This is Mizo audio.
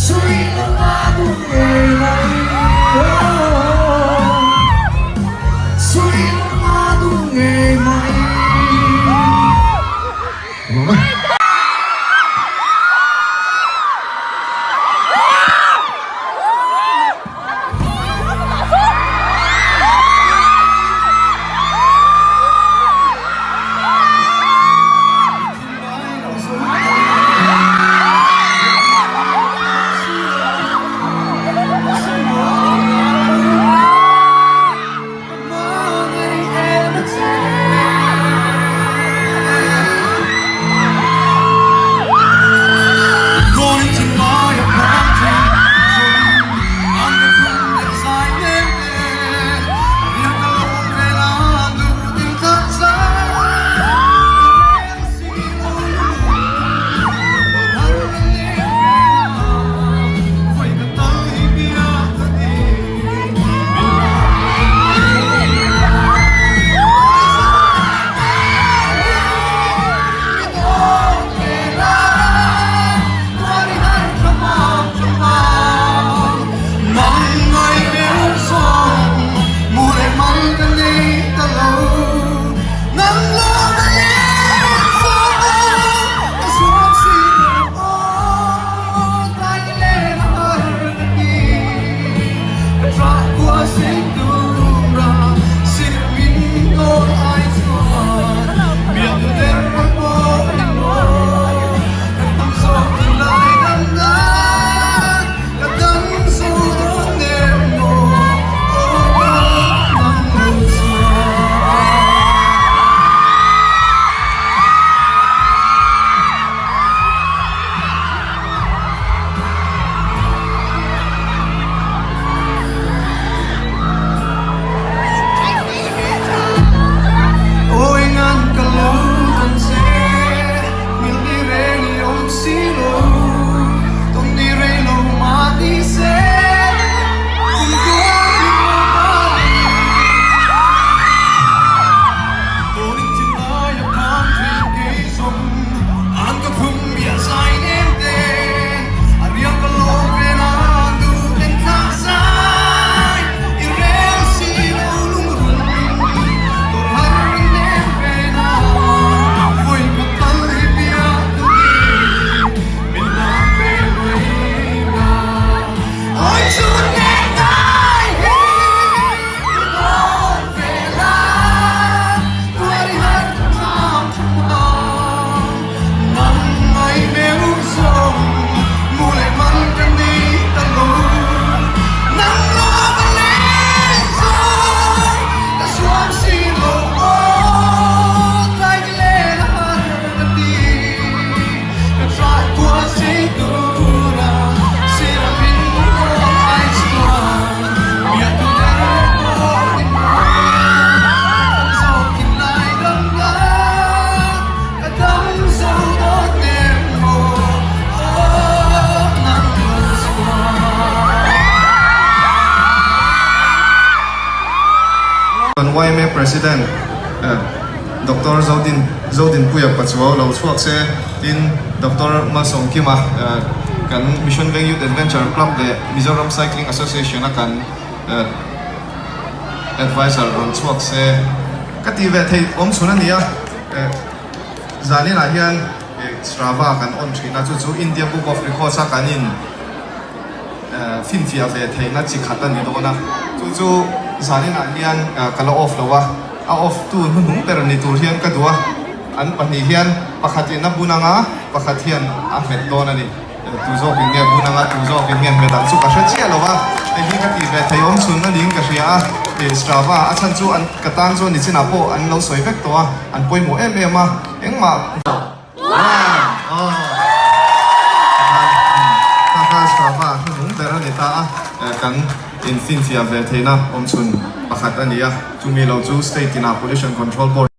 Sweet President Doctor Zodin Zodinpuia Pachuau lo chhuak se, tin Doctor Malsawmkima kan Mission Veng Youth Adventure Club leh Mizoram Cycling Association a kan Adviser rawn chhuak se ka ti ve thei awm chhun a ni a. Zaninah hian Strava kan on thin a, chu chu India Book of Records a kan in finfiah ve theihna chi khat a ni dawn a. Chu chu zaninah hian ka la off lo a, a off tu hnuhnung ber ni tur hian ka duh a. An pahnih hian pakhatin a bun anga pakhat hian a hmet dawn a ni. Tu zawkin nge bun anga tu zawkin nge hmet ang chu ka hre chiah lo a, hei hi ka tih ve thei awm chhun a niin ka hria a, ih Strava a chhan chu an ka tan chuan nichinah pawh an lo sawi vek tawh a, an pawimawh em em a, engmah Wow! Kha kha Strava hnuhnung ber a ni ta a, kan infinfiah ve theihna awm chhun pakhat a ni a, chumi lo chu state inah Pollution Control Board.